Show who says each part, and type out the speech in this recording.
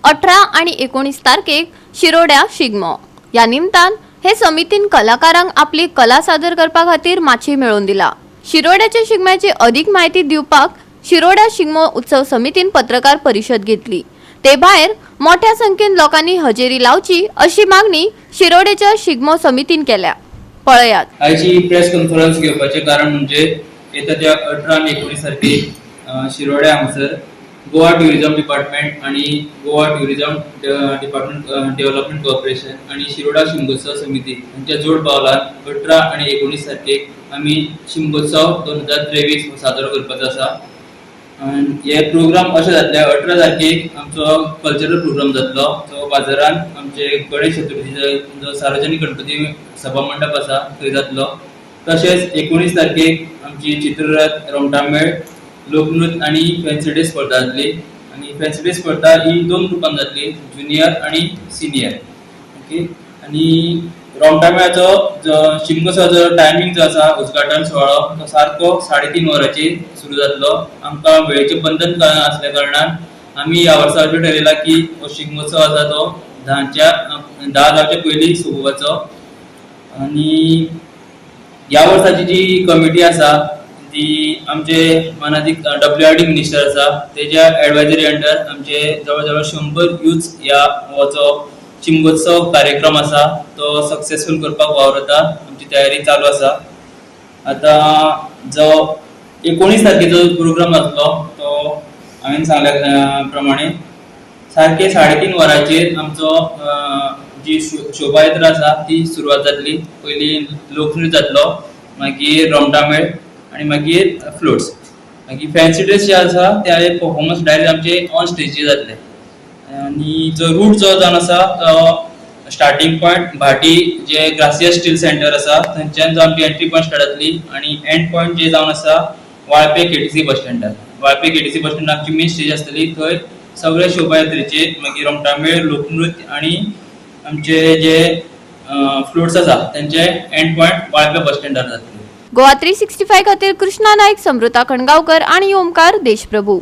Speaker 1: 18 आनी 19 तारखेक शिरोड्या शिगमो. ह्या निमतान हे समितीन कलाकारांक आपली कला सादर करपा खातीर माची मेळोवन दिला. शिरोड्याच्या शिगम्याची अधिक माहिती दिवपाक शिरोड्या शिगमो उत्सव समितीन पत्रकार परिशद घेतली. ते भायर मोठ्या संख्येन लोकांनी हजेरी लावची अशी मागणी शिरोडेच्या शिगमो समितीन केल्या. पळयात.
Speaker 2: आयची प्रेस कॉन्फरन्स घेवपाचें कारण म्हणजे येता त्या 18 आनी 19 तारखेक शिरोड्या हांगसर गोवा ट्युरिजम डिपार्टमेंट आनी Goa tourism department development corporation आनी शिरोडा शिमगोत्सव समिती हांच्या जोड पावलान 18 आनी 19 तारखेक आमी शिमगोत्सव 2023 हो साजरो करपाचो आसा. आनी हे प्रोग्राम अशें जातले: 18 तारखेक आमचो कल्चरल प्रोग्राम जातलो. तो बाजारान आमचे गणेश चतुर्थीचो जो सार्वजनीक गणपती सभा मंडप आसा थंय जातलो. तशेंच 19 तारखेक आमची चित्ररथ, रोमटामेळ, लोकनृत्य आनी फॅन्सी ड्रेस स्पर्धा जातली. आनी फॅन्सी ड्रेस स्पर्धा ही दोन ग्रुपान जातली, ज्युनियर आनी सिनियर. ओके, आनी रोमटामेळाचो जो शिमगोत्सवाचो टायमींग जो आसा, उद्घाटन सुवाळो तो सारको 3:30 वरांचेर सुरू जातलो. आमकां वेळेचें बंधन आसल्या कारणान आमी ह्या वर्सा अशें ठरयलां की हो शिगमोत्सव आसा तो 10 जावच्या पयलीं सोंपोवपाचो. आनी ह्या वर्साची जी कमिटी आसा ती आमचे मानादीक डब्ल्यू आर डी मिनिस्टर आसा तेज्या एडवायजरी अंडर आमचे जवळ जवळ 100 युथ ह्या हो जो शिमगोत्सव कार्यक्रम आसा तो सक्सेसफूल करपाक वावरता. आमची तयारी चालू आसा. आतां जो 19 तारखेचो प्रोग्राम जातलो तो हांवें सांगल्या प्रमाणे सारके 3:30 वरांचेर आमचो जी शोभायात्रा आसा ती सुरवात जातली. पयलीं लोकनृत्य जातलो, मागीर रोमटामेळ आनी मागीर फ्लोट्स. मागीर फॅन्सी ड्रेस जे आसा ते परफॉर्मन्स डायरेक्ट आमचे ऑन स्टेजीर जातले. आनी जो रूट जो जावन आसा तो स्टार्टींग पॉयंट भाटी जे ग्रासियस स्टील सेंटर आसा थंयच्यान जो आमची एंट्री पॉयंट स्टार्ट जातली आनी एंड पॉयंट जे जावन आसा वाळपे केटीसी बस स्टँडार. वाळपे केटीसी बस स्टँड आमची मेन स्टेज आसतली. थंय सगळे शोभायात्रेचे, मागीर रोमटामेळ, लोकनृत्य आनी आमचे जे फ्लोट्स आसा तेंचे एंड पॉयंट वाळपे बस स्टँडार जातले.
Speaker 1: गोवा 365 खातीर कृष्णा नाईक, समृता खणगावकर आणि ओमकार देशप्रभू.